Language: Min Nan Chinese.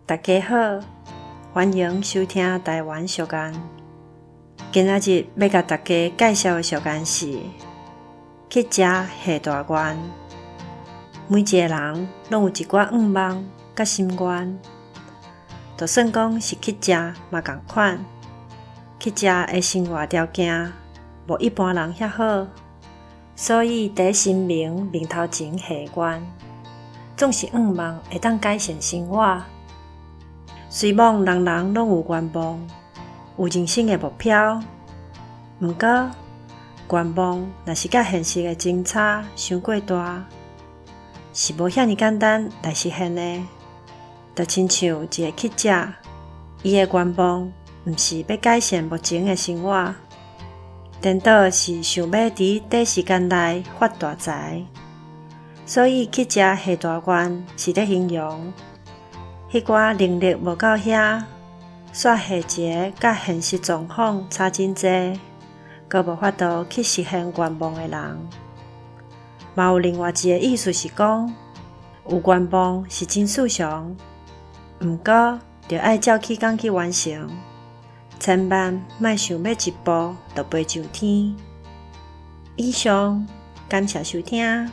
大家好，歡迎收聽台灣俗諺。今仔日欲共大家介紹的俗諺是：乞食下大願。每一個人攏有一寡願望佮心願，就算講是乞食嘛仝款。乞食的生活條件無一般人遐好，所以佇神明面頭前下願，總是願望會當改善生活。雖罔人人攏有願望，有人生的目標，毋過願望若是佮現實的前差傷過大，是無遐爾簡單來實現的。就親像一个乞食，伊的願望毋是欲改善目前的生活，顛倒是想欲佇短時間內發大財。所以乞食下大願是咧形容彼寡能力無到遐，煞下一个佮現實狀況差真濟，閣無法度去實現願望的人。嘛有另外一个意思是講，有願望是真順常，毋過著愛照起工去完成，千萬莫想欲一步就飛上天。以上，感謝收聽。